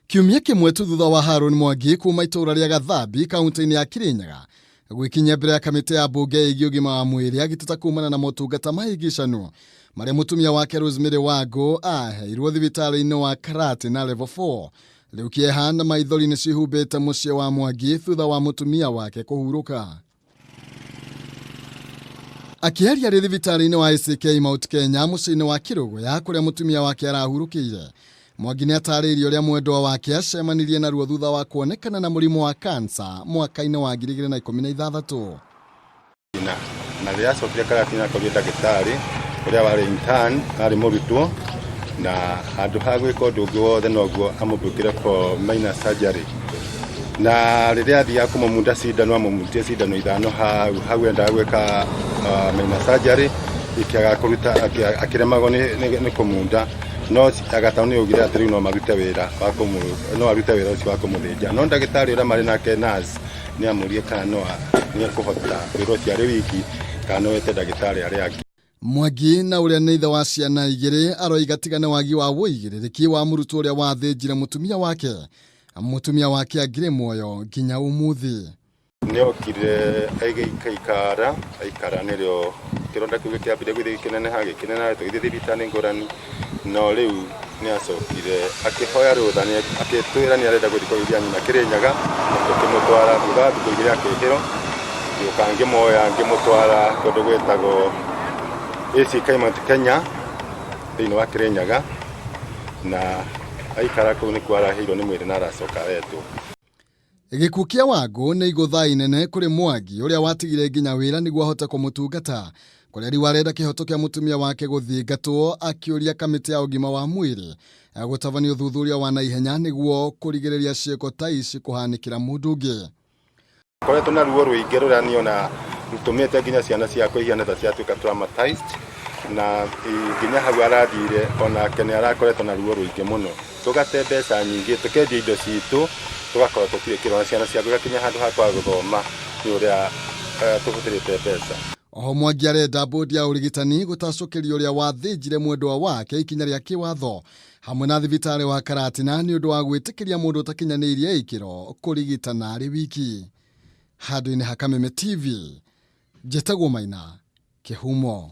Kiumia kĩmwe tu thutha wa Harũni Mwangi kuma itũũra rĩa Gathambi kaunti-inĩ ya Kirinyaga gwĩkinyia mbere ya kamĩtĩ ya mbunge ĩgiĩ ũgima wa mwĩrĩ agĩteta kumana na motungata mahĩngĩcanu marĩa mũtumia wake Rosemary Wangũ aheirwo thibitarĩ-inĩ wa Karatina Level 4. Rĩu kĩeha na maithori nĩ cihumbĩte mũciĩ wa Mwangi thutha wa mũtumia wake kũhurũka. Akĩaria arĩ thibitarĩ-inĩ wa ACK Mount Kenya mũciĩ-inĩ wa Kĩrũgũya kũrĩa mũtumia wake arahurũkĩire, Mwangi nĩ atarĩirie ũrĩa mwendwa wake acemanirie naruo thutha wa kuonekana na mũrimũ wa kansa mwaka-inĩ wa 2016. Na rĩrĩa acokire Karatina akorire ndagĩtarĩ ũrĩa warĩ intern, arĩ mũrutwo, na handũ ha gwĩka ũndũ ũngĩ wothe noguo amũbukire for minor surgery. Na rĩrĩa athiaga kũmũmunda cindano, amũmundire cindano ithano hau hau endaga gwĩka minor surgery, ikĩaga kũruta, akĩremagwo nĩ kũmunda, no agata nĩ augire atĩ rĩu no marute wĩra wa kũmũ, no arute wĩra ũcio wa kũmũthĩnja. No ndagĩtarĩ ũrĩa marĩ nake nurse nĩ amũrie kana no nĩ ekũhota wĩra ũcio arĩ wiki, kana no ete ndagĩtarĩ arĩa angĩ. Mwangi na ũrĩa nĩ ithe wa ciana igĩrĩ aroiga tiga nĩ wagi wa ũigĩrĩrĩki wa mũrutwo ũrĩa wathĩnjire mũtumia wake, mũtumia wake angĩrĩ muoyo nginya ũmũthĩ. Nĩ okire aikaikara aikara nĩrĩo kĩronda kĩu gĩkĩambire gũthiĩ gĩkĩneneha gĩkĩneneha, tũgĩthiĩ thibitarĩ ngũrani, no rĩu nĩ acokire akĩhoya rũtha, akĩtwĩra nĩ arenda gũthiĩ kũgeithia nyina Kĩrĩnyaga, na tũkĩmũtwara. Thutha wa thikũ igĩrĩ akĩhĩrwo, ngĩũka ngĩmuoya ngĩmũtwara kũndũ gwĩtagwo ACK Mount Kenya thĩinĩ wa Kĩrĩnyaga, na aikara kũu nĩkuo araheirwo nĩ mwĩrĩ na aracoka aretwo. Gĩkuũ kĩa Wangũ nĩ igũtha inene kũrĩ Mwangi ũrĩa watigire nginya wĩra nĩguo ahote kũmũtungata, kũrĩa rĩu arenda kĩhoto kĩa mũtumia wake gũthingatwo, akĩũria kamĩtĩ ya ũgima wa mwĩrĩ gũtabania ũthuthuria wa naihenya nĩguo kũrigĩrĩria ciĩko ta ici kũhanĩkĩra mũndũ ũngĩ. Koretwo na ruo rũingĩ rũrĩa niona rũtũmĩte nginya ciana ciakwa ihiane ta ciatuĩka traumatized, na nginya hau arathire onake nĩ arakoretwo na ruo rũingĩ mũno. Tũgate mbeca nyingĩ, tũkendia indo citũ, tũgakorwo tũtirĩ kĩro, na ciana ciakwa igakinya handũ ha kwaga gũthoma nĩ ũrĩa tũhũthĩrĩte mbeca. Oho Mwangi arenda bodi ya ũrigitani gũtacũkĩria ũrĩa wathĩnjire mwendwa wake ikinya rĩa kĩwatho hamwe na thibitarĩ wa Karatina nĩ ũndũ wa gwĩtĩkĩria mũndũ ũtakinyanĩirie ikĩro kũrigitana arĩ wiki. Handũ-inĩ ha Kameme TV, njĩtagwo Maina Kĩhumo.